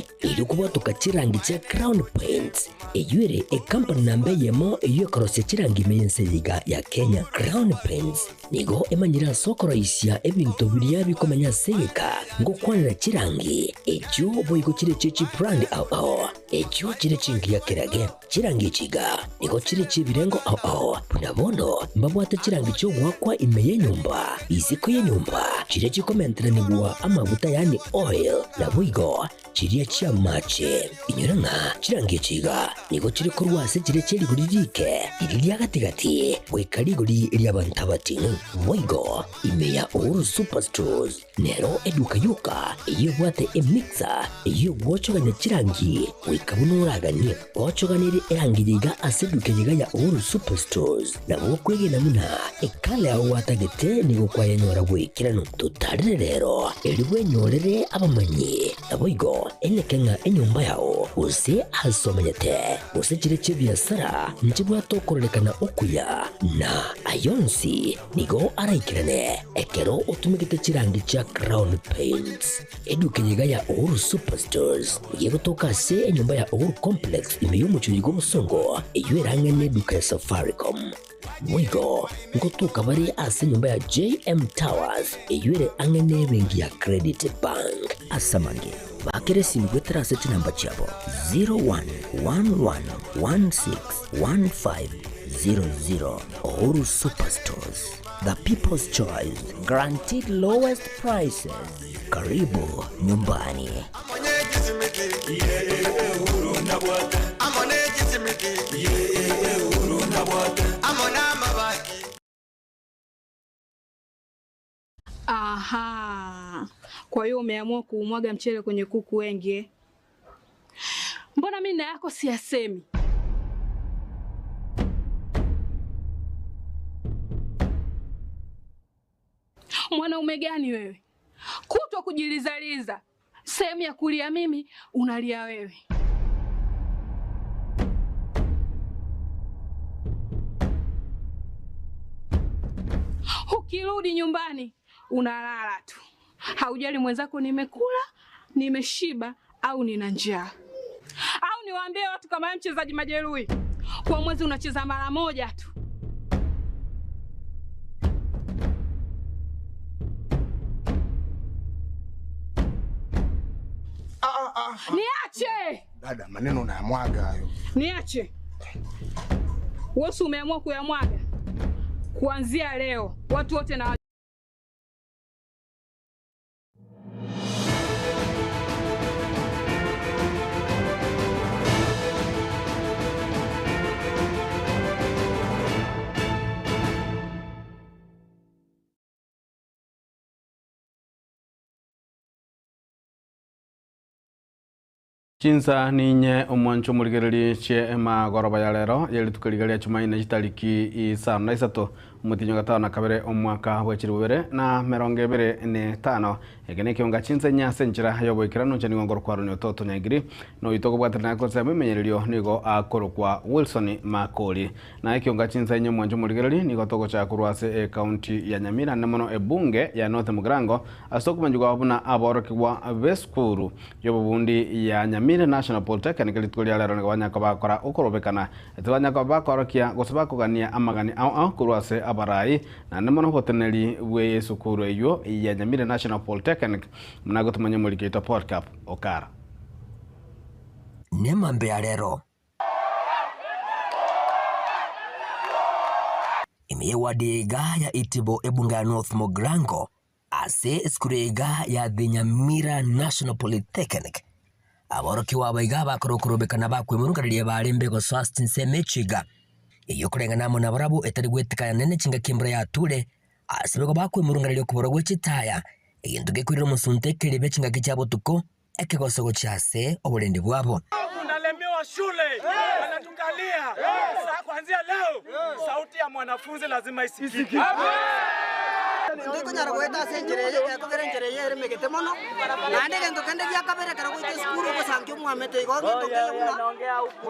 ase erio kobwatoka chirangi chia Crown Paints, eyio ere ekampani namba eyemo eyio ekorosia chirangi ime y'ense eye iga ya Kenya. Crown Paints nigo emanyire ase okoroisia ebinto biria bikomenya ase egeka ngokwanera chirangi echio boigo chire chie chibrand ao ao echio chire chingiya kerage. Chirangi echi iga nigo chire chi'ebirengo ao ao, buna bono mbabwate chirangi chi'ogoakwa ime y'enyomba, isiko y'enyomba, chiria chikomenteranigwa amaguta yaani oil, naboigo chiria chi'amache. Inyora ng'a chirangi echi iga nigo chire korwa ase chiria chie rigori riike, riria ria gati-gati, goika rigori ri'abanto abating'u. Boigo ime ya Uhuru Superstores Nero eduka yoka eyio ebwate emixer eyio egwochogania chirangi goika buna oraganie. Ochoganerie erangi eye iga ase eduka eye iga ya Uhuru Superstores. Nabo okwegena buna ekala yao gwatagete nigo kwayenyora goikeranu. Totarere rero erio bwenyorere abamanyi. Naboigo eneke ng'a enyomba yao gose aase omenyete gose chire chi'ebiasara nchibwate okororekana okuya na ayonsi Nigo araikerane ekero otumegete chirangi chia Crown Paints. Eduka eye iga ya Uhuru Superstores nigo egotoka ase enyomba ya Uhuru Complex ime y'omochie oyo bw'obosongo eyio erang'e neduka ya Safaricom. Boigo ngotoka bare ase enyomba ya JM Towers eyio ere ang'e nebenki ya Credit Bank. Ase amange, bakera esimi goetera ase chinamba chiabo 0111161500. Uhuru Superstores, the people's choice, guaranteed lowest prices. Karibu nyumbani. Aha, kwa hiyo umeamua kuumwaga mchele kwenye kuku wengi eh? Mbona mimi na yako siyasemi? Mwanaume gani wewe, kutwa kujilizaliza, sehemu ya kulia mimi unalia wewe. Ukirudi nyumbani unalala tu, haujali mwenzako nimekula, nimeshiba au nina njaa. Au niwaambie watu kama wewe mchezaji majeruhi, kwa mwezi unacheza mara moja tu. Niache Dada, maneno unayamwaga hayo. niache. Wewe si umeamua kuyamwaga? Kuanzia leo watu wote na Chinsa ninye omwancho omorigererie chie emagoroba ya rero ye rituko riga ria Chumaine chitariki isano na isato omotienyi o gatano na kabere omwaka bwe chilifu bibere na merongo ebere na etano. Eke nekionga chinsa inye ase enchera y'oboikeranu inche nigo nkorokwa Aaron Ototo Nyaigiri na oyio tokobwaterana naye kosema emenyererio nigo akorokwa Wilson Makori. Na ekionga chinsa inye omwancho omorigererie nigo togochaka korwa ase ecounty ya Nyamira ande mono ebunge ya North Mugirango ase okomanyiwa buna aborokigwa b'esukuru y'obobundi ya Nyamira National Polytechnic rituko ria rero nigo banyare koba bagokora okorobekana, tibanyare koba bakorokia gose bakogania amagani ao ao korwa ase abarai, naende mono oboteneneri bw'esukuru eyio ya Nyamira National Polytechnic, buna gotomanya omoriki oito Polycarp Okara. Nemambia rero. Ime y'ewadi iga ya Itibo ebunge ya North Mugirango, Ase esukuru iga ya The Nyamira National Polytechnic, aborokigwa aba iga bakora okorobekana bakwemurunganeria bare gosoa ase chinsemo echio iga, eyio koreng'ana amo nabarabwo etari gwetekana nene chingaki embura yature, ase nigo bakwemurunganeria okoborwa gwe chitaya, egento gekoirera omosunte ekeribe chingaki chia botuko, ekegoso gochia ase oborendi bwabo. Tunalemewa shule, wanatungalia. Sa kuanzia leo sauti ya mwanafunzi lazima isikike. Tikonyara goeta ase enchera eye, gekogera enchera eye ere emegete mono, naende egento kende gia kabere ekero goika esukuru ogosankia omwamete igo egento keye buna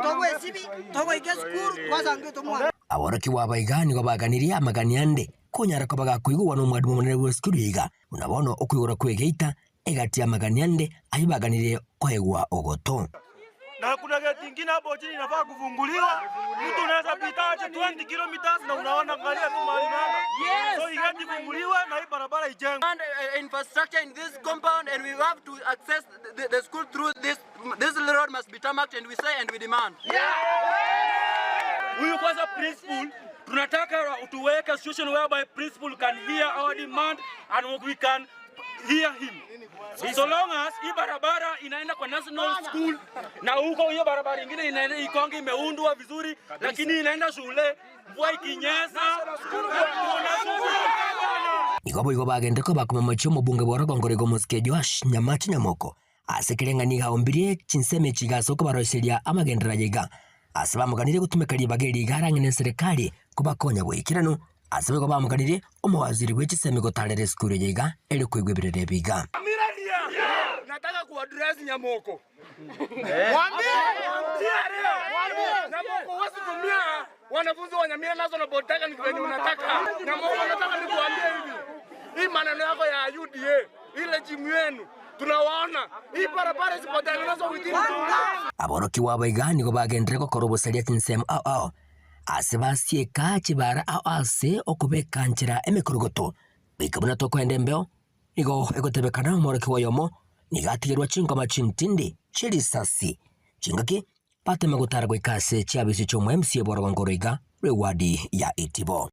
togoesibi, togoika esukuru twasankia otomwamete. Aborokigwa aba iga nigo baganirie amagani ande, konyara koba gakoigugwa nomwalimu omonene bw'esukuru iga, buna bono okoigora kw'egeita. Egati y'amagani ande ayio baganirie koegwa ogoto. Na kuna geti ingine hapo chini inafaa kufunguliwa. Mtu unaweza pita aje 20 kilometers na unaona angalia tu mahali unaenda. Yes. So hii geti ifunguliwe na hii barabara ijengwe. And infrastructure in this compound and we have to access the school through this this road must be tarmacked and we say and we demand. Huyu kwanza principal tunataka tuweke situation whereby principal can hear our demand and we can hear him. So long as hii barabara inaenda kwa national school na huko hiyo barabara ingine inaenda Ikonge imeundwa vizuri, lakini inaenda shule, mvua ikinyesha tunasumbuka bwana. Nigo boigo bagende koba komomochia omobunge bw'orogongo igo omosike Joash Nyamache Nyamoko ase kereng'ani iga aombirie chinsemo echi iga ase okobaroiseria amagenderero aye iga ase bamoganirie gotumeka ribaga eri iga arang'ene eserekari kobakonya boikeranu ase boigo bamoganirie omowaziri bwe chisemi gotarera esukuru eye iga ere koigwa ebirero ebi iga. Nataka kuaddress Nyamoko. Mwambie. Mwambie. Nyamoko huwezi tumia wanafunzi wa Nyamira National Polytechnic venye unataka. Nyamoko nataka nikuambie hivi. Hii maneno yako ya UDA, ile jimu yenu tunawaona. Hii barabara isipotengenezwa within 2 weeks. Aborokigwa aba iga nigo bagenderere gokora obosaria chinsemo ao ao ase basieka chibara ao ase okobeka nchera emekorogoto goika buna tokoenda embeo nigo egotebekana omorokigwa oyomo nigo atigerwa chingoma chintindi chirisasi chingaki batema gotara goika ase chiabisi chia omo MCA bw'orogongo iga rwe wadi ya Itibo.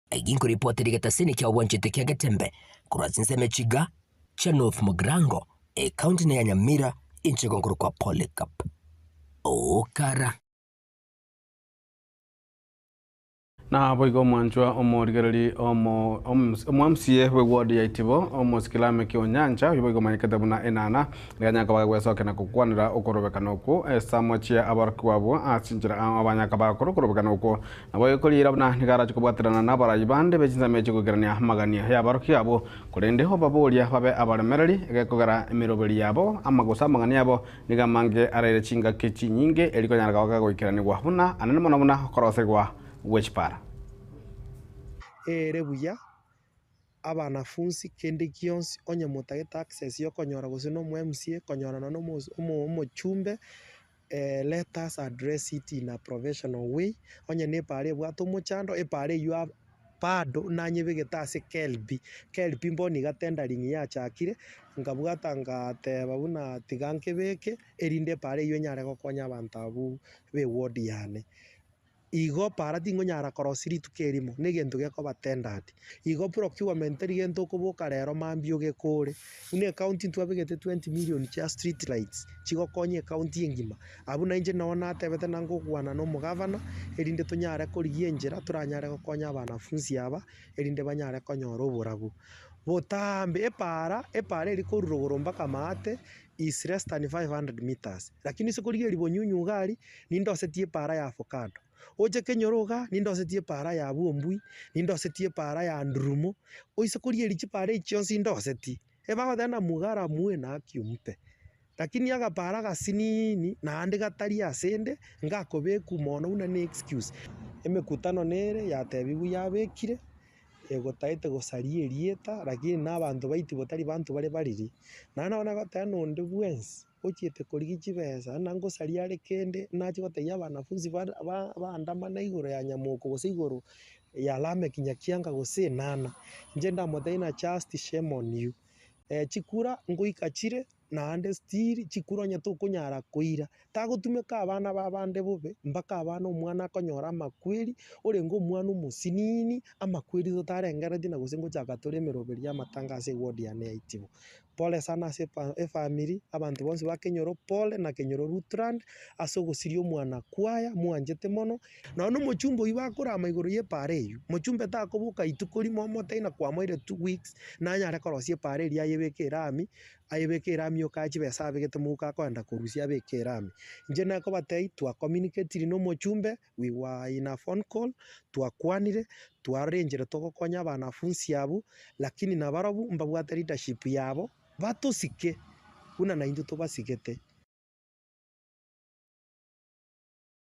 Egi nkoripoti getasini kia obwanchete kia Getembe korwa chinsemo chiga chia North Mugirango ekaunti ya Nyamira inche gonkoro kwa Polycarp Okara. Na boigo omwanchwa omorigereri omo omo MCA bwe ward ya Itibo omosikilame Onyancha oyo boigo omanyekete buna enana riganyaka bagwesoke na gokwanera okorobekana okwo esamo chia abarokigwa abwo ase chinchera abanyaka bakoro okorobekana okwo nabo ekorira buna nigarachi kobwaterana na abarayi bande bechinsemo echi goikerania amagania ya abaroki abo korende obaboria babe abaremereri egekogera emeroberi yabo amagosa amagania yabo niga mange araire chingaki chinyinge erikonyara goikeranigwa buna anene mono buna okorosegwa gwechipara. Ere buya abanafunzi kende gionsi onye motagete access ya okonyora gose na omo MCA konyorana na omochumbe let us address it in a professional way. Onye na epara ebwate omochando epara eywo bado nanyebegete ase KELB. KELB mbono iga tendering yachakire nkabwata ngateba buna tiga nkebeke erinde epara eywo enyare gokonya abanto abwo ba eward yane. Igo para tingonyara korosia rituko erimo na egento gekoba tendered. Igo procurement tari gento okoboka rero mambia ogekore. Buna ecounty ntwabegete 20 million chia street lights chigokonya ecounty engima. Abwo nainche nabo natebete nangokwana na omogavana erinde tonyare korigia enchera toranyare gokonya abanafunzi aba erinde banyare konyora oborabu. Botambe epara epara eri korwa rogoro mpaka maate is less than 500 meters. Lakini ase korigereria bonyunyu iga aria nindosetie epara ya avocado. Oche kenyoro iga nindosetie epara ya bwombui, nindosetie epara ya ndurumo, oise korigereria chipara echi chionsi ndosetie. Ebagoteba na mugara muwe na haki umpe. Lakini agapara agasinini naende gatari asende ngakobekwa mono buna na excuse. Emekutano nere yatebiwu yabekire egotaete gosaria erieta lakini na abanto baitibo tari banto bare bariri. Naende nabo nagoteba nonde bwensi ochiete korigia chibesa na ngosaria are kende nache gotebia abanafunzi baandamana igoro ya Nyamoko gose igoro ya Lameck Nyakianga gose enana. Inche ndamotebia ng'a just shame on you. Chikura ngoika chire naende still chikura onye tokonyara koira tagotumeka abana ba bande bobe mpaka abana omwana akonyora amakweri orenge omwana omosinini amakweri totarengeretie na gose ngochaka tore emeroberi ya amatanga ase eward yane ya Itibo. Pole sana ase efamily abanto bonsi ba Kenyoro pole na Kenyoro Lutheran ase ogosiria omwana kwaya mwanchete mono. Nonye na omochumbe oywo bakorama igoro ya epara eywo, mochumbe takoboka ituko rimo omotebie na kwamoire 2 weeks nanyare korosia epara eria ayebeke erami ayebeke erami okae chibesa abegete mouko akoenda korusia abeke erami. Inche nakobatebia twacommunicatiri na omochumbe we were in a phone call twakwanire twarora enchera togokonya abanafunzi abwo lakini nabarobwo mbabwate leadership yabo batosike buna naintwe tobasigete.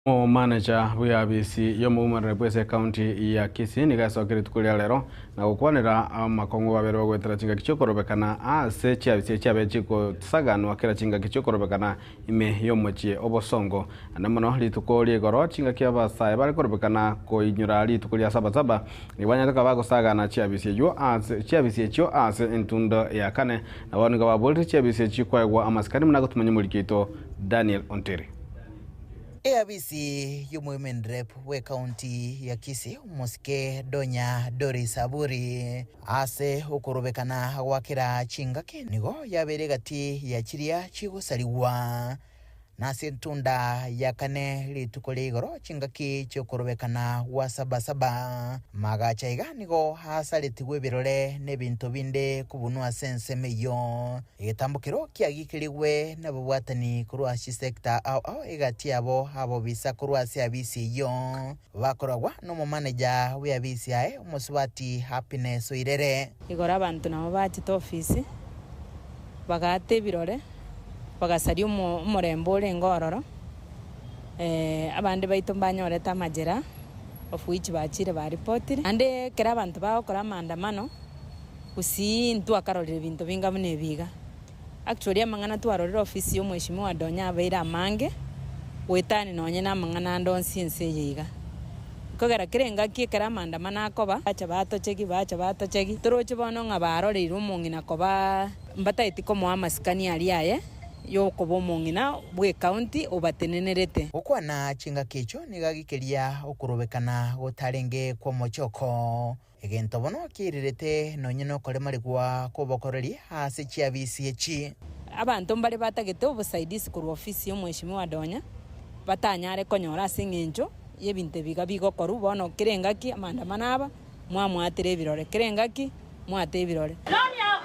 Omomaneja bw'eabisi y'omoumerere bw'ase ekaunti ya Kisii nigo asokia rituko ria rero na gokwanera amakong'u babere bagoetera chingaki chiokorobekana ase chiabisi echiabe chigosaganwa kera chingaki chiokorobekana ime y'omochie obosongo. Naende mono rituko ria igoro chingaki abasae bare korobekana koinyora rituko ria Sabasaba nigo banyarete koba bagosagana chiabisi eywo ase chiabisi echio ase entundo ya kane. Nabo nigo baborire chiabisi echi koegwa amasikani buna agotumanya omoriki oito Daniel Ontiri. Eabisi y'Omowomen Rep bw'Ekaunti ya Kisii, Omosike Donya Doris Aburi, ase okorobekana gwa kera chingaki nigo yabeire egati ya chiria chigosarigwa. Na ase entunda ya kane rituko ria igoro chingaki chi'okorobekana gwa Sabasaba, magacha iga nigo asaretigwe ebirore na ebinto binde kobunwa ase ensemo eyio. Egetambokero kiagikerigwe nababwatani korwa ase chisecta ao ao egati yabo abobisa korwa ase abisi eyio bakoragwa nomomaneja bw'eabisi yaye omosubati Happiness Oirere. Igoro abanto nabo bachete ofisi, bagaata ebirore, bagasaria omorembe orenge ororo, abande baito mbanyorete amajeraha, of which bachire baripotire. Naende ekero abanto bagokora amaandamano, Gusii intwe akarorire ebinto binga buna ebi iga. Actually amang'ana twarorire ofisi ya omweshimiwa Donya abeire amange goetania nonye na amang'ana ande onsi ense eye iga. Ekogera kera engaki ekero amaandamano akoba, bacha batochegi, bacha batochegi, toroche bono ng'a baroreire omong'ina koba mbatageti komoa amasikani aria aye yokoba omong'ina bw'ecounty obatenenerete. Gokwana chingaki echio nigo agikeria okorobekana gotarenge kw'omochoko. Egento bono kiairerete nonya nokoremarigwa kw'obokoreri ase chiabisi echi. Abanto mbare batagete obosaidisi korwa ofisi y'omweshimiwa Donya batanyare konyora ase eng'encho y'ebinto ebi iga bigokorwa bono kera engaki amaandamano aba mwamwatera ebirore kera engaki mwate ebirore.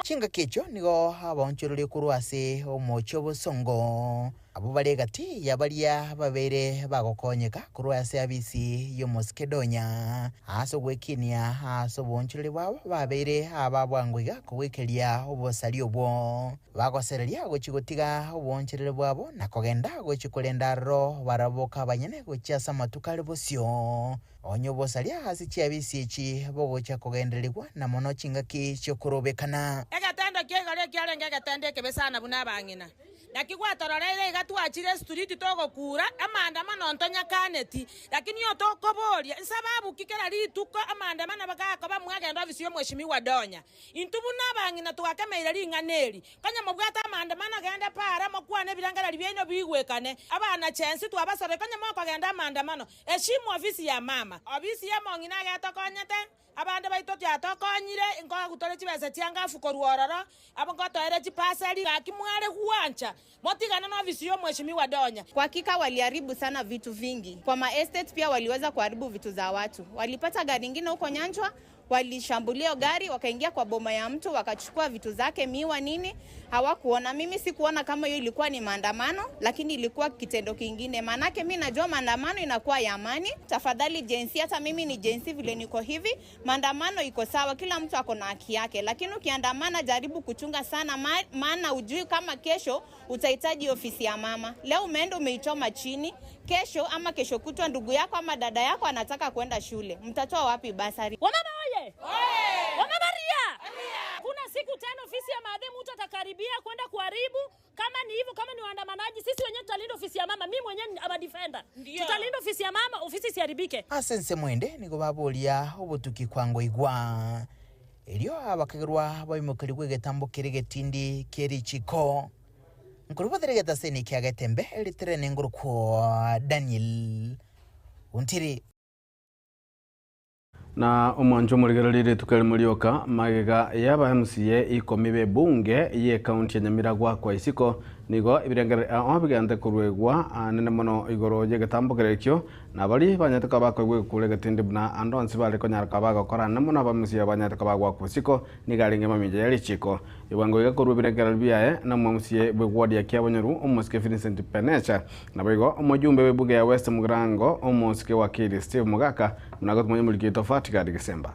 Chingaki echio nigo abaonchoreria korwa ase omochie obosongo Abwo bare egati ya baria babeire bagokonyeka korwa ase abisi y'Omosikedonya, ase ogwekinia ase oboonchoreria bwabo babeire aba bwango iga kogoikeria obosaria obwo, bagosereria gochia gotiga oboonchoreria bwabo na kogenda gochia korenda aroro barabwo boka abanyene gochia ase amatuko are bosio. Onye obosaria ase chiabisi echi bogochia kogendererigwa na mono chingaki chi'okorobekana. Egetendo kia igoro ekiarenge egetendo ekebe sana buna abang'ina. Naki gwatororeire iga twachire esturiti togokuura amaandamano ntonyakaneti, lakini otokoboria nsababu ki kera rituko amaandamano bagakoba mwagenda ofisi y'omweshimiwa Donya. Intwe buna abang'ina twakemeire ring'ana eri. Konya mobwate amaandamano genda para mokwane ebirengererio biaino biigwekane. Abana chensi twabasorire konya mokogenda amaandamano. Heshimu ofisi ya mama. Ofisi ya mong'ina agetokonyete. Abande baito tiatokonyire, nkogutore chibesa chiangafu korwa ororo, abwo nkotoere chipaseri, gaki mware gwancha motigane nofisi y'omweshimiwa Donya. Kwa hakika waliharibu sana vitu vingi. Kwa ma estate pia waliweza kuharibu vitu za watu. Walipata gari ingine huko Nyanchwa, walishambulia hiyo gari, wakaingia kwa boma ya mtu, wakachukua vitu zake, miwa nini, hawakuona. Mimi sikuona kama hiyo ilikuwa ni maandamano, lakini ilikuwa kitendo kingine. Maanake mi najua maandamano inakuwa ya amani. Tafadhali jensi, hata mimi ni jensi vile niko hivi, maandamano iko sawa, kila mtu ako na haki yake, lakini ukiandamana jaribu kuchunga sana, maana ujui kama kesho utahitaji ofisi ya mama. Leo umeenda umeichoma chini, kesho ama kesho kutwa ndugu yako ama dada yako anataka kwenda shule, mtatoa wapi basari? Wamama oye! Wamama ria! Kuna siku tena ofisi ya maadhe mtu atakaribia kwenda kuharibu. Kama ni hivyo, kama ni waandamanaji, sisi wenyewe tutalinda ofisi ya mama. Mimi mwenyewe ni ama defender, tutalinda ofisi ya mama, ofisi isiharibike. Ase ensemo ende nigo baboria obotuki kwangoigwa, erio abakagerwa baimokerigwe egetambo keria egetindi kie richiko. Nkorobotera egetaseni kia Getembe ritere nengorokwo Daniel Ontiri. Na omwancho omorigereria rituko erimo rioka magega y'aba MCA ikomi b'ebunge y'ekaunti ya Nyamira goakwa isiko nigo ebirengererio ao bigente koruegwa anene mono igoro y'egetambo kere ekio na baria banyarete koba bakoigwa egekuro egetindi buna ande onsi bare konyara koba bagokora ane mono aba MCA banyarete koba goakwa isiko nigo arenge mamincha ya richiko Ebango iga korwa ebirengererio biaye na omomca bw'eward ya Kiabonyoru omosike Vincent Penecha. Naboigo omojumbe bw'ebunge ya West Mugirango omosike wakili Steve Mogaka buna agotumanya omoriki oito Fatigard Gisemba.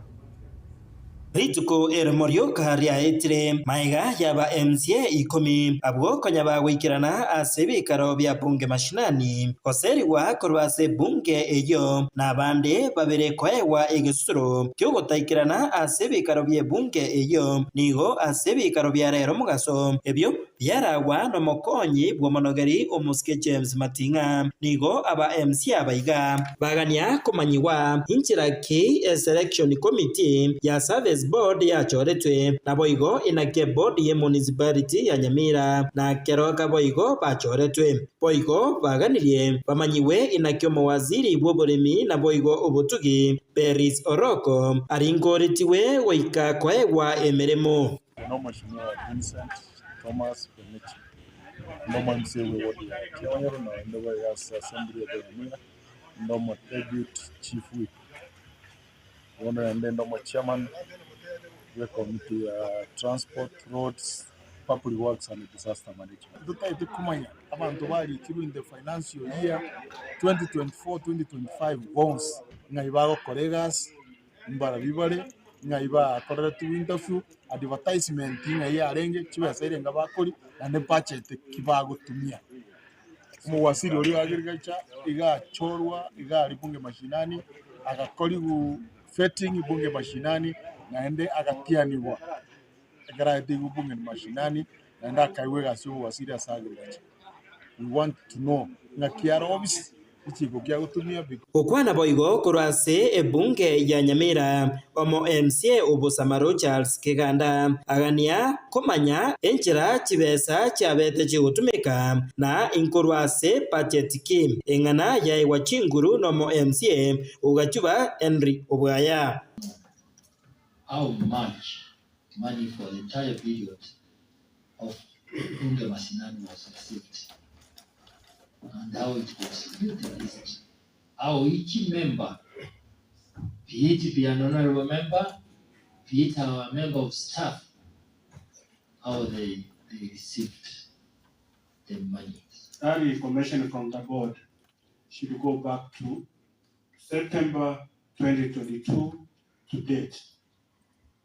Rituko erimo rioka riaetire magega y'aba MCA ikomi abwo konya bagoikerana ase ebikaro bia bunge mashinani goserigwa korwa ase ebunge eyio, na abande babere koegwa egesusuro ki'ogotaikerana ase ebikaro bi'ebunge eyio, nigo ase ebikaro bia rero mogaso ebio biaragwa nomokonyi bw'omonogeri omosike James Mating'a. Nigo aba MCA abaiga bagania komanyigwa inchera ki eselection committee ya service board yachoretwe, naboigo inaki eboard ye municipality ya Nyamira na Keroka boigo bachoretwe. Boigo baganirie bamanyigwe inaki omowaziri bw'oboremi naboigo obotugi Peris Oroko aringoretigwe goika koegwa emeremo. Nomweshimiwa Vincent Thomas Omichi, onde omo MCA bwe ward ya Kionyoro na onde boigo ase assembly ya Nyamira, onde omo deputy chief whip, bono naende onde omo chairman bwe committee ya transport, roads, public works and disaster management. Totaete komanya abanto barikirwe in the financial year 2024-2025 bonsi ng'ai bagokora egasi. Mbarabwo bare, ng'ai bakoreretigwe interview, advertisement ng'ai yarenge, chibesa erenga bakoria, naende budget ki bagotumia. Omowaziri oria o agriculture iga achorwa iga aria bunge mashinani, agakorigwa vetting bunge mashinani, naende agatianigwa ekero aeteigwe bunge mashinani, naende akaegwa egasi ya obowaziri ase agriculture. We want to know ng'aki are office. Gokwana boigo korwa ase ebunge ya Nyamira, omo MCA o Bosamaro Charles Kiganda agania komanya enchera chibesa chiabete chigotumeka na inkorwa ase budget ki eng'ana yaegwa chinguru nomo MCA o Gachuba Henry Obwaya. How much money for the entire period of Bunge Mashinani was received and how it was utilized. How each member, be it be an honorable member, be it our member of staff, how they, they received the money. That information from the board should go back to September 2022 to date,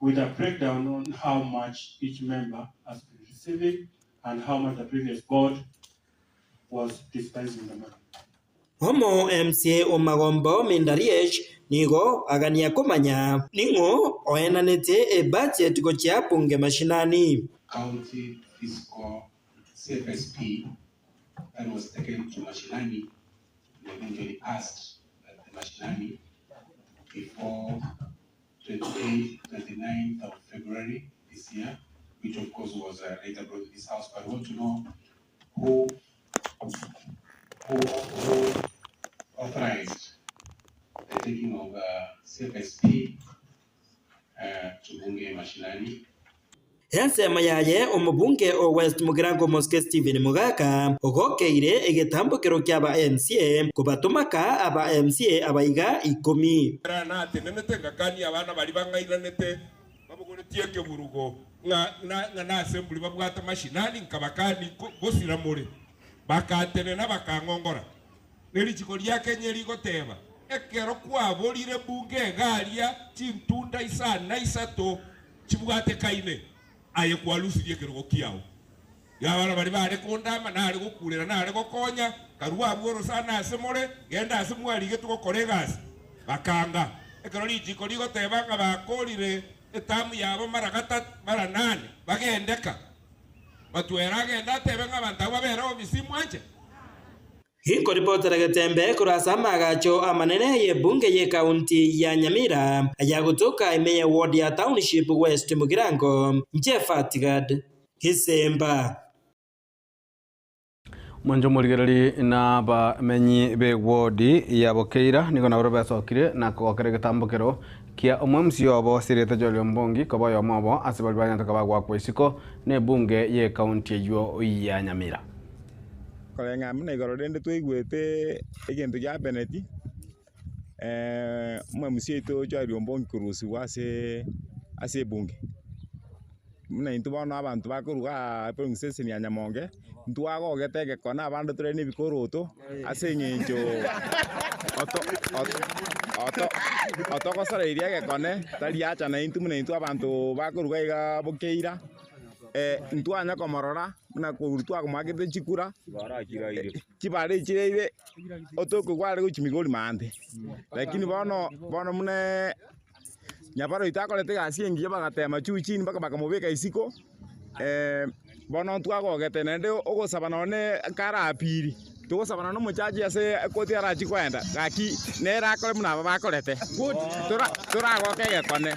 with a breakdown on how much each member has been receiving and how much the previous board was dispensing the money. Omo MCA o Magombo Mindariech nigo agania komanya ning'o oenanete ebudget gochia bunge mashinani. County Fiscal CFSP that was taken to Mashinani and eventually passed at the Mashinani before 28th, 29th of February this year, which of course was uh, later brought to this house. But I want to know who, who, who authorized the taking of uh, CFSP uh, to Bunge Mashinani. Ensemo yaye omobunge o West Mugirango Mosike Stephen Mogaka ogokeire egetambokero kiaba MCA kobatomaka aba MCA abaiga ikomi. Ekero natenenete ngakania abana baria bang'airanete babogoretie ekeburugo, ng'a ng'a nase mburi babwate mashinani, nkabakania gosira more. Bakatenena bakang'ongora. Ne richiko ria Kenya rigoteba, Ekero kwaborire bunge egaria chintunda isano na isato chibwatekaine, aye kwarusirie ekerogo kiao. Abana baria bare kondama, nare gokurera, nare gokonya, karue abwo orosana ase more, genda ase mwarigetwe gokora egasi. Bakanga. Ekero richiko rigoteba ng'a bakorire etamu yabo mara gatato, mara nane, bagendeka. Batwere agende atebe ng'a abanto abwo babere obisi mwanche. Inkoripotera getembe korwa ase amaagacho amanene y'ebunge y'ekaunti ya Nyamira ayagotoka ime ye ward ya Township West Mugirango, inche Fatgad Gisemba. Omonche omorigereri na abamenyi b'ewodi ya Bokeira nigo nabarabwo besokire na kogokera egetambokero kia omwemc obo Sirete Joel Ombongi koba oyomo obo ase baria banyarete koba goakwa isiko n'ebunge y'ekaunti eyio ya Nyamira. Koreng'ana buna igoro rende twaigwete egento gia Beneti, omomc oito Joel Ombongi korusigwa ase ase ebunge. Buna intwe bono abanto bakorwa aa polling station ya Nyamonge, ntwagogete egekone abande tore na ebikoroto ase eng'encho oto oto. Otogosoreirie egekone, tari acha naintwe buna intwe abanto bakoruga iga bokeira, ntwanya komorora buna korwa twamoakete chikura, chibara echire ire otokoigwa are gochia Migori maambia. Lakini bono bono buna Nyabaro oito akorete egasi engiya bagatema juu chini mpaka bakamobeka isiko, bono ntwagogete naende ogosaba nonye kare apiri, togosaba nonye omochaji ase ekoti arachie koenda, gaki nere akore buna aba bakorete, tora toragoke egekone.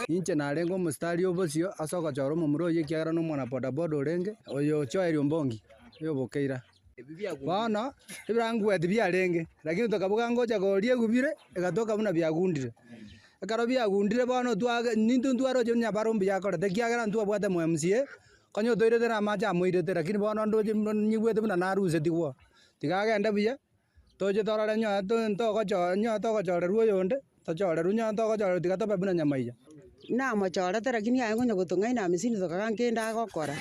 Inche narenge omositari o bosio ase ogochora omomura oyio ekiagera nomwana bodaboda orenge, oyo Joel Ombongi, oyo obokeira. Bono ebirangweti biarenge, lakini tokabuga ngocha koria egubire, egatoka buna biagundire. Ekero biagundire bono twage nintwe ntwaroche nyabaro mbuya akorete ekiagera ntwabwate mo MCA, konya otoirete na amache amoirete lakini bono ndoche nyigwete buna narusetigwe oo. Tiga agende buya, toche torore nyowe ntogocho nyowe togochorerwa oyonde, tochorerwe nyowe togochorerwa tiga tobe buna nyamaiya. Namochorete lakini aye konya gotong'aina amisini tokaga nkende agokora.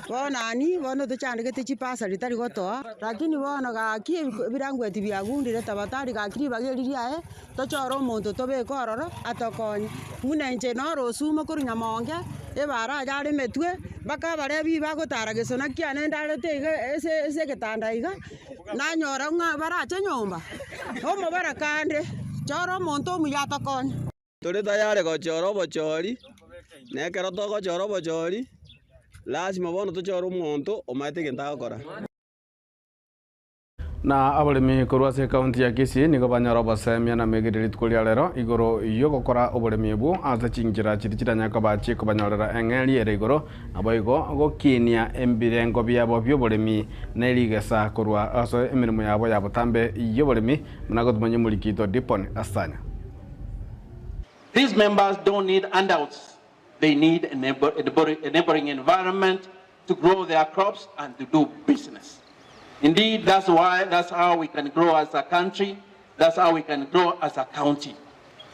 Bono ani, bono tochandegete chibasari tari gotoa, lakini bono gaki ebirangweti biagundire tafadhali gaki ribaga eri riaye, tochore omonto tobeke ororo atokonye. Buna inche noro osumo korwa nyamonge, ebara aye aremetwe, mpaka abarebi bagotara gesona kiane ndarete iga ase ase egetanda iga, nanyora ng'a barache nyomba, omobaraka ande, chora omonto omuya atokonye. Tore tayari gochora obochori, na ekero togochora obochori, lasima bono tochore omonto omanyete egento agokora. Na abaremi korwa ase ekaunti ya Kisii nigo banyora obosemia na megiri rituko ria rero igoro y'ogokora oboremi obwo ase chinchera chiria chiranyare koba chikobanyorera eng'eria ere igoro naboigo gokinia ebirengo biabo bi'oboremi ne rigesa korwa ase emeremo yabo ya botambe y'oboremi buna gotumanya omoriki oito Dipon Asanya. These members don't need handouts, they need an enabling environment to grow their crops and to do business. Indeed, that's why, that's how we can grow as a country, that's how we can grow as a county.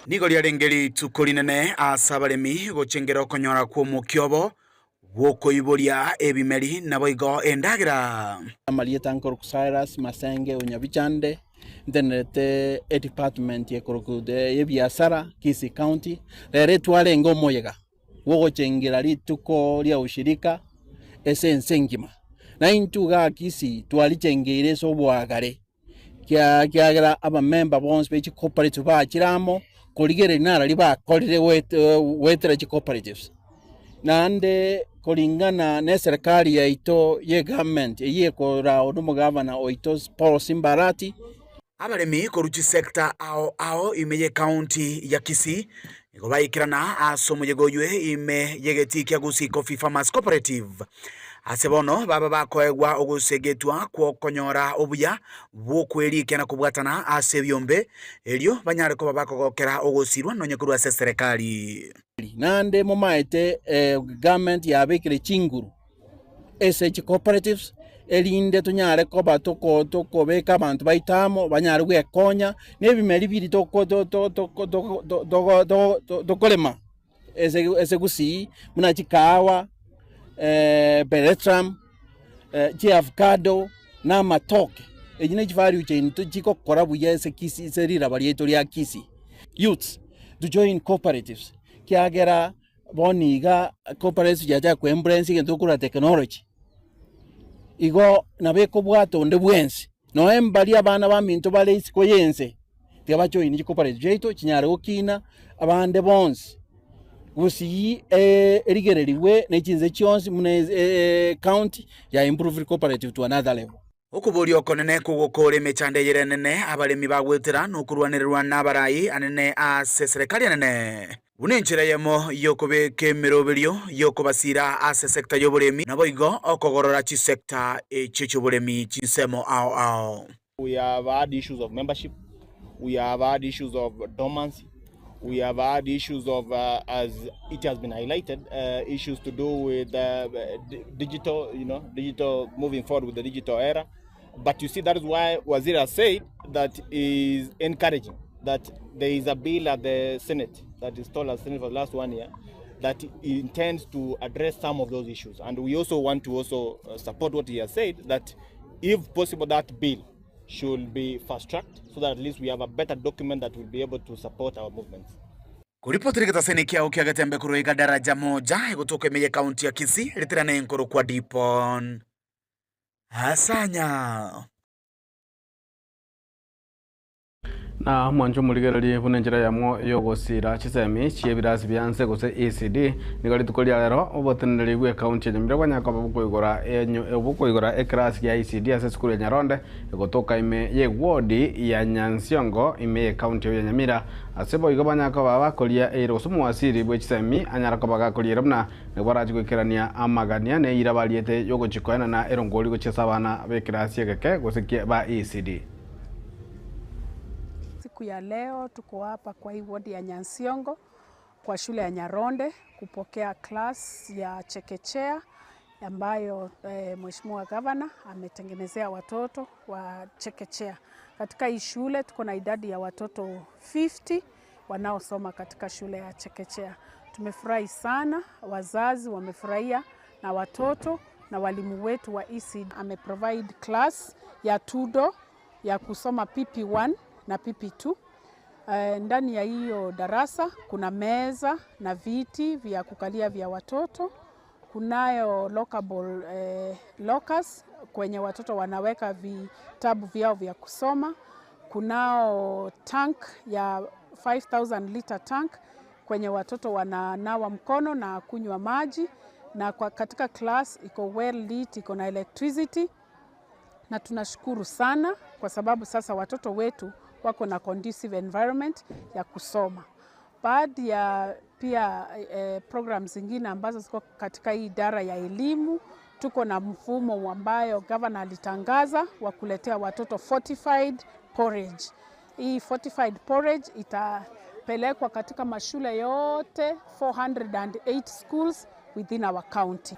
Nigo riarenge rituko rinene ase abaremi gochengera okonyora kw'omokia obo bw'okoiboria ebimeri naboigo endagera. Amarieta nkorokwa Cyrus Masenge o Nyabichande, ntenerete edepartment ekorokwa y'ebiasara Kisii County, rero etwarenge omoyega bw'ogochengera rituko ria ushirika ase ense engima. Na intwe igaa Kisii twarichengeire ase oboagare, kiagera abamemba bonsi be chicooperative bachire amo korigereria nararia bakorire goetera chicooperatives. Naende koringana na eserekari yaito ya egovernment eyio ekorawa na omogavana oito Paul Simba Arati. Abaremi korwa chisecta ao ao ime y'ecounty ya Kisii nigo baikerana ase omoyega oywe ime y'egetii kia Gusii Coffee Farmers Cooperative. Ase bono baba bakoegwa ogosegetwa kw'okonyora obuya bw'okwerikia na kobwatana ase ebiombe, erio banyare koba bakogokera ogosirwa nonye korwa ase eserekari. Naende momaete government yabekire chinguru ase chicooperatives erinde tonyare koba toko tokobeka abanto baito amo banyare gwekonya na ebimeri biria toko to to to to to tokorema ase ase gusii buna chikahawa, beretram, chiavocado na amatoke. Echi ne chivalue chain chigokora buya ase kisii ase riraba riaito ria kisii. Youths to join cooperatives kiagera Bono iga cooperatives chiachaka koembrace egento okorwa technology, igo nabo ekobwata onde bwensi, noe mbaria abana baminto bare isiko ya ense, tiga bajoine chicooperative chiaito chinyare gokina abande bonsi, gusii erigererigwe na chinse chionsi buna ecounty ya improved cooperative to another level. Okoboria okonene kw'ogokora emechando eyere enene abaremi bagwetera nokorwanererwa nabarai anene ase eserekari enene, buna enchera eyemo y'okobeka emeroberio y'okobasira ase sector y'oboremi naboigo okogorora chisector echio chi'oboremi chinsemo ao ao. We have had issues of membership, we have had issues of dormancy, we have had issues of, uh, as it has been highlighted, uh, issues to do with uh, digital, you know, digital, moving forward with the digital era. But you see, that is why Waziri has said that is encouraging that there is a bill at the Senate that is stalled at the Senate for the last one year that intends to address some of those issues. And we also want to also support what he has said that if possible, that bill should be fast-tracked so that at least we have a better document that will be able to support our movements. Koripotera egetaseni kiao kia Getembe korwa iga Daraja Moja egotoka ime ye county ya Kisii ritirane nkorokwa Dipon Asanya. Na mwanche omorigererie buna enchera eyemo y'ogosiira chisemi chi'ebirasi bia nse gose ECD, nigo rituko ria rero oboteneneri bw'ecounty ya Nyamira bwanyara koba bokoigora bokoigora ekerasi gia ECD ase esukuru ya Nyaronde egotoka ime y'ewodi ya Nyansiongo ime y'ecounty eyio ya Nyamira. Ase boigo banyara koba bakoria eira gose omowasiri bwe chisemi anyara koba gakoria eira buna nigo barache goikerania amagania na eira bariete y'ogochia koenana erongori gochia ase abana b'ekerasi egeke gose ba ECD. Siku ya leo tuko hapa kwa hii wodi ya Nyansiongo kwa shule ya Nyaronde kupokea class ya chekechea ambayo eh, Mheshimiwa Gavana ametengenezea watoto wa chekechea. Katika hii shule tuko na idadi ya watoto 50 wanaosoma katika shule ya chekechea. Tumefurahi sana, wazazi wamefurahia na watoto na walimu wetu wa ECD. Ameprovide class ya tudo ya kusoma PP1 na PP2. Eh, ndani ya hiyo darasa kuna meza na viti vya kukalia vya watoto. Kunayo lockable eh, lockers kwenye watoto wanaweka vitabu vyao vya kusoma. Kunao tank ya 5000 liter tank kwenye watoto wananawa mkono na kunywa maji, na kwa katika class iko well lit, iko na electricity na tunashukuru sana kwa sababu sasa watoto wetu wako na conducive environment ya kusoma. Baadhi ya pia eh, program zingine ambazo ziko katika hii idara ya elimu, tuko na mfumo ambayo governor alitangaza wa kuletea watoto fortified porridge. Hii fortified porridge itapelekwa katika mashule yote 408 schools within our county.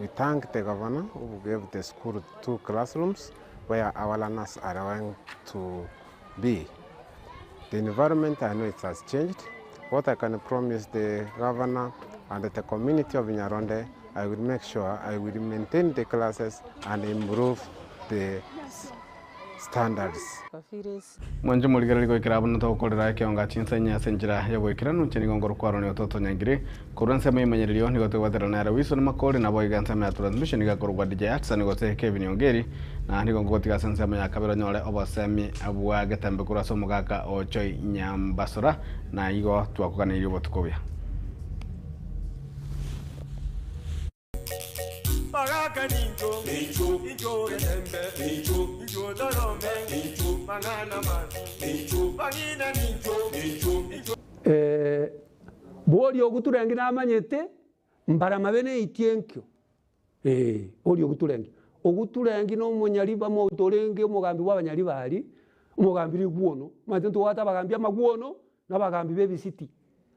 We thank the governor who gave the school two classrooms where our learners are going to be. The environment, I know it has changed. What I can promise the governor and the community of Nyaronde, I will make sure I will maintain the classes and improve the standards. Mwanche morigererie goikera abwo togokorera ekeonga chinsa inye ase enchera y'oboikeranu inche nigo ngorokwarwa nigo totonyangire korwa ensemo y'emanyererio nigo togwaterana nere Wilson Makori nabo iga ensemo ya transmission iga korwa DJ Hudson gose Kevin Ongeri na nigo ngogotiga ase ensemo ya kabere onyore obosemi bwa getembe korwa ase omogaka o Joy Nyambasora na igo twakoganeirie obotuko obuya. Bagaka nincho, nincho, nincho getembe, nincho, nincho dorome, nincho, mang'ana mabi, nincho, bang'ina nincho, nincho, nincho. Eh, boria oguturengi namanyete, mbara mabe neitie enkio. Eh, boria oguturengi. Oguturengi na omonyariba monto orenge omogambi bwa abanyaribari, omogambi rigwono. Omanyete ntobwate abagambi amagwono, na abagambi ba ebisiti.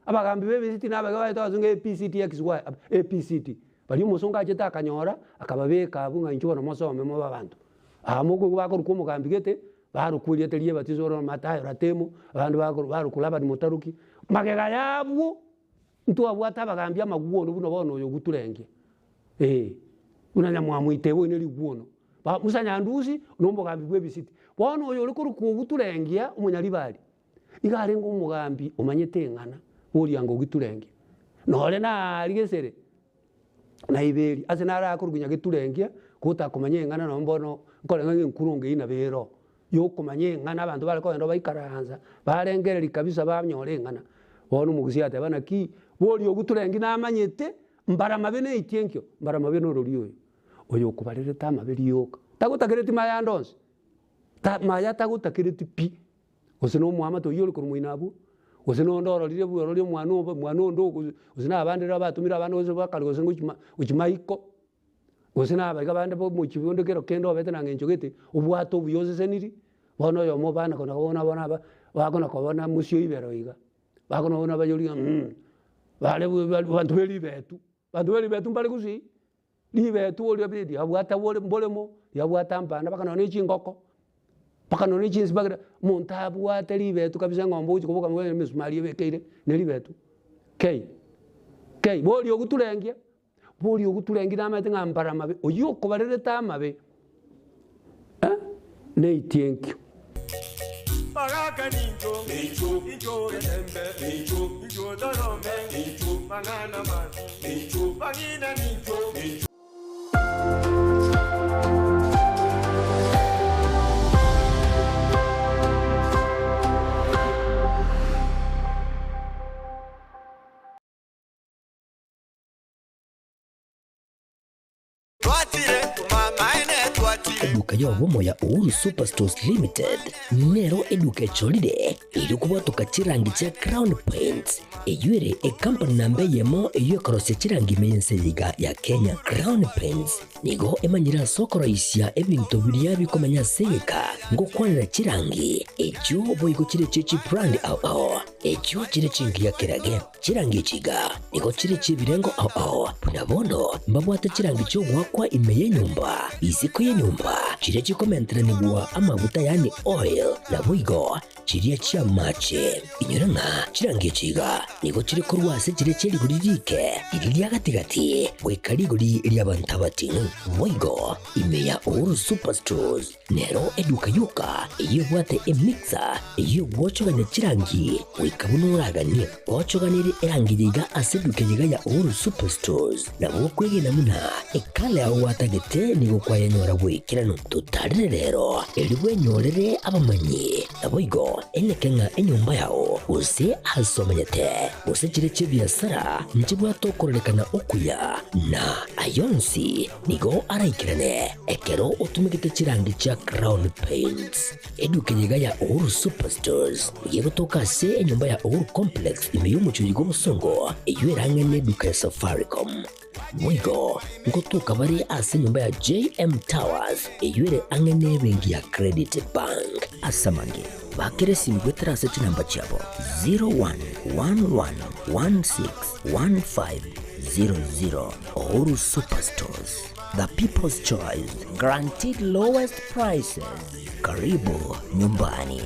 Abagambi ba ebisiti na abaiga baete abasongo APCT XY, APCT. Baria omosongo achete akanyora, akababeka abwo ng'a inchuo bono mosome mobe abanto. Aa mokoigwa bakorokwa omogambi gete, barokwa erieta ria ebatiso oro Mathayo Ratemo, abande bakoro barokwa Laban Motaruki. Magega yabwo, ntwabwate abagambi amagwono buna bono oyo oguturengia, eh, buna Nyamwamu Itebo oyo nerigwono. Ba Musa Nyandusi, na omogambi bwa ebisiti. Bono oyo ore korokwa oguturengia, omonyaribari, Iga arenge omogambi omanyete eng'ana bw'oriango ogiturenge, nore naria gesere na iberi, ase naro akorokwa nyageturengia, gotakomanya eng'ana nonye bono nkoreng'a ng'a enkurunga eyio nabo ero, yokomanya eng'ana abanto bare kogenda baikaransa, barengereria kabisa banyora eng'ana. Bono omogusii ateba naki, boria oguturengi namanyete, mbara mabe neitie enkio, mbara mabe norori oyo, oyo okobarerete amabe rioka, tagotakereti maya ande onsi, ta maya tagotakereti pi. Gose nomoamate oyio ore korwa moino abwo, gose nonde ororire buna ororire omwana obo omwana onde ogo gose na abande riria batomire abande gose bakare gose ngochi ma gochi maiko, gose na abaiga bande ba omochie bonde kero kende obete na ng'encho gete, obwate obuya oseseniri, bono oyomo obana kona kobona bono aba bakona kobona mosio ibero iga, bakona kobona bayori ng'a mh, bare bu banto be ribetu, banto be ribetu mbare gusii, Ribetu oria bi riabwate bore mboremo, riabwate ambana mpaka nonye ne chingoko, mpaka nonye ne chinsibagera, omonto abwate ribetu kabisa eng'ombe ogochi koboka mono emesumari ebekeire ne ribetu kei, kei. Boria ogoturengia, boria ogoturengia namaete ng'a mbare amabe, oywo okobarerete amabe eh, Neitie enkio. Baraka nincho, nincho, nincho getembe, nincho, nincho dorome, nincho, mang'ana masi, nincho, bang'ina nincho, nincho. Eduka y'obomo ya Uhuru Superstores Limited nero eduka echorire erio kobwatoka chirangi chia Crown Paints eyio ere ecompany namba eyemo eyio ekorosia chirangi ime y'ense eye iga ya Kenya. Crown Paints nigo emanyire ase okoroisia ebinto biria bikomenya ase egeka ngokwanera chirangi echio boigo chire chie chibrand ao ao echio chire chingiya kerage. Chirangi echi iga nigo chire chi'ebirengo ao ao, buna bono mbabwate chirangi chi'ogoakwa ime y'enyomba, isiko y'enyomba, chiria chikomenteranigwa amaguta yaani oil, naboigo chiria chi'amache. Inyora ng'a chirangi echi iga nigo chire korwa ase chiria chie rigori riike, riria ria gati-gati, goika rigori ri'abanto abating'u. Boigo ime ya Uhuru Superstores Nero eduka yoka eyio ebwate emixer eyio egwochogania chirangi goika buna oraganie. Gwochoganirie erangi eye iga ase eduka eye iga ya Uhuru Superstores, nabo okwegena buna ekala yao gwatagete nigo kwayenyora bw'ekeranu. Totarere rero erio bwenyorere abamanyi, naboigo eneke ng'a enyomba yao gose ase omenyete gose chire chi'ebiasara nchibwate okororekana okuya na ayonsi Nigo araikerane ekero otumegete chirangi chia Crown Paints. Eduka eye iga ya Uhuru Superstores nigo egotoka ase enyomba ya Uhuru Complex ime y'omochie oyo bw'obosongo eyio erang'e neduka ya Safaricom. Boigo ngotoka bare ase enyomba ya JM Towers eyio ere ang'e nebenki ya Credit Bank. Ase amange, bakera esimi goetera ase chinamba chiabo 0111161500. Uhuru Superstores, the people's choice, guaranteed lowest prices. Karibu nyumbani.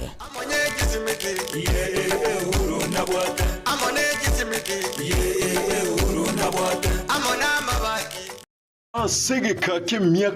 Ase egeka ki'emiaka.